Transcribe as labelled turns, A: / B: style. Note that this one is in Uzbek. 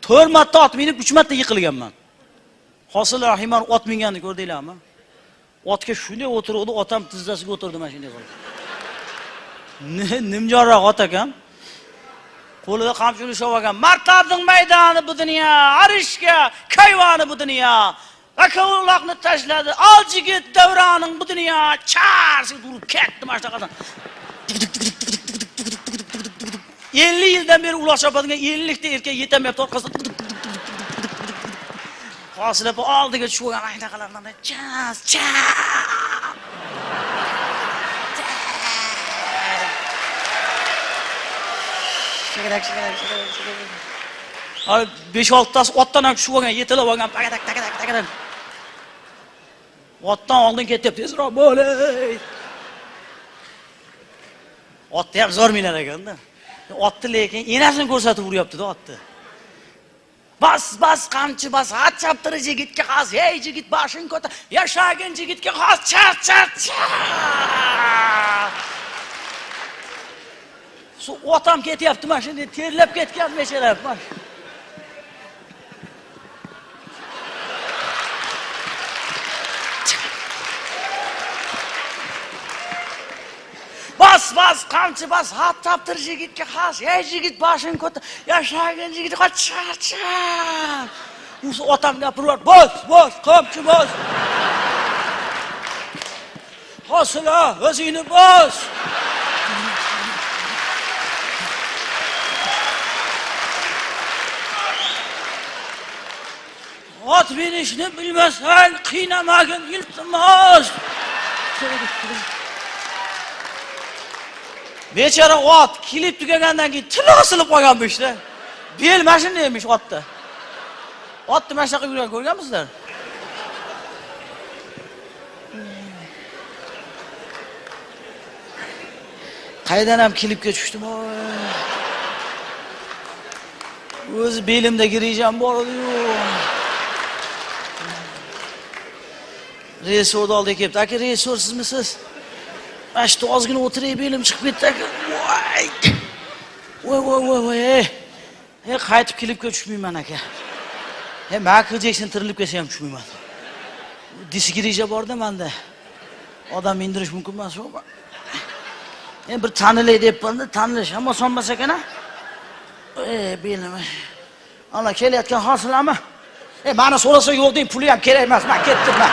A: 4 marta ot minib 3 marta yiqilganman. Hosil Rahimon ot minganini ko'rdinglarmi? Otga shunday o'tirdi, otam tizzasiga o'tirdi mana shunday qilib. Nimjonroq ot ekan. Qo'lida qamchini ushlab olgan. Mardlarning maydoni bu dunyo, arishga kayvoni bu dunyo. Aka uloqni tashladi. Al jigit davroning bu dunyo charsi urib ketdi mana shunaqadan. 50 yildan beri uloq chopadigan 50 ta erkak yetamayapti orqasidan. Hosil opa oldiga tushib olgan aynaqalardan chas chas. Shakarak shakarak shakarak shakarak. 5-6 tasi otdan ham tushib olgan, yetilib olgan, takadak takadak takadak. Otdan oldin ketyapti, tezroq bo'l. Otni ham zo'r minar ekanda. Otni lekin enasini ko'rsatib uryapti-da otni. Bas bas qamchi bas, at chaptir yigitga xos, ey yigit boshing ko'tar, yashagin yigitga xos, char char char. Shu otam ketyapti mana shunday terlab ketgan bechora. Bas bas qamchi bas, hat chaptir yigitga xos, ey yigit boshing ko'tar, yashagin yigitga xos, char char. O'sha otam gapirib, bos bos qamchi bos. Hosila o'zingni bos. Ot minishni bilmasang qiynamagin iltimos. Bechora ot kilib tugagandan keyin tili osilib qolgan bu ishda. Bel mana shunday emish otda. Otni mana shunaqa yurgan ko'rganmisizlar? Qaydan ham kilibga tushdim. O'zi belimdagi rejam bor edi-yu. Rejissyor oldiga kelibdi. Aka, rejissyor sizmisiz? Mana shu ozgina o'tiray, belim chiqib ketdi aka. Voy. Voy voy voy voy. Ey, qaytib klipga tushmayman aka. Ey, Michael Jackson tirilib kelsa ham tushmayman. Disk reja bor-da menda. Odam mindirish mumkin emas. Ey, bir tanilay debman-da, tanilish ham oson emas ekan-a. Ey, belim. Ana kelayotgan hosilami? Ey, meni so'rasa yo'q deng, puli ham kerak emas. Men ketdim, men.